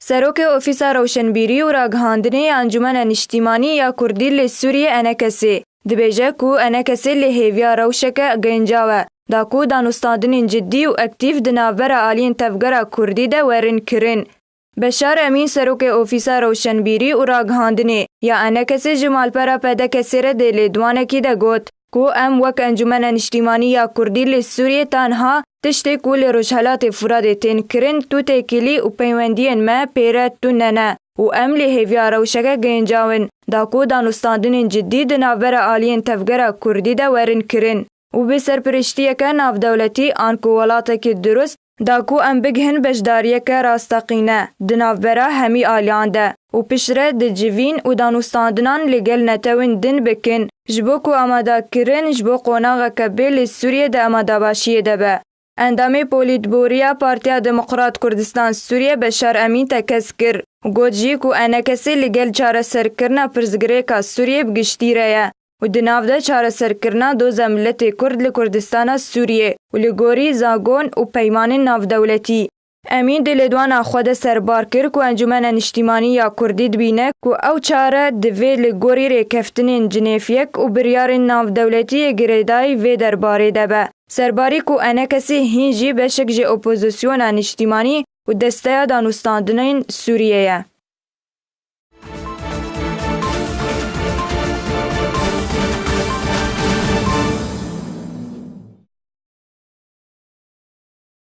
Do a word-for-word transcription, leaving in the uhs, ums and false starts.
Serokê Ofîsa Rewşenbîrî û Ragihandinê ya Encûmena Niştîmanî ya Kurdî li Sûriyê, ENKSê, dibêje ku ENKSê li hêviya rewşeke gencaw e, da ku danûstandinên cidî û aktîf di navbera aliyên tevgera Kurdî de werin kirin. Beşar Emîn, serokê Ofîsa Rewşenbîrî û Ragihandinê ya ENKSê, ji malpera PDKSê re di lêdwanekî de got ku em wek Encûmena Niştîmanî ya Kurdî li Sûriyê tenha tiştê ku li Rojhelatê Furadê tên kirin, tu têkilî û peywendiyên me pê re tune ne û em li hêviya rewşeke gencaw in, da ku danûstandinên cidî di navbera aliyên tevgera Kurdî de werin kirin û bi serpiriştiyeke navdewletî an ku welatekî dirust, da ku em bigihin beşdariyeke rasteqîne di navbera hemî aliyan de û piştre di civîn û danûstandinan li gel netewên din bikin, ji bo ku amadakirin ji bo qonaxeke bê li Sûriyê di amadabaşiyê de be. Endamê Polîtbûrû ya Partiya Demokrat Kurdistan Sûriye Beşar Emîn tekez kir û got jî ku ENKSê li gel çareserkirina pirsgirêka Sûriyê bi giştî re ye û di nav de çareserkirina doza miletê Kurd li Kurdistana Sûriyê û li gorî zagon û peymanên navdewletî. Emîn di lêdwana xwe de serbar kir ku Encûmena Niştîmanî ya Kurdî dibîne ku ew çare divê li gorî rêkeftinên Cinêfyek û biryarên navdewletî yê girêdayî vê derbarê de be. Serbarî ku ENKSê hîn jî beşek ji opozisyona niştîmanî û desteya danûstandinên Sûriyê ye.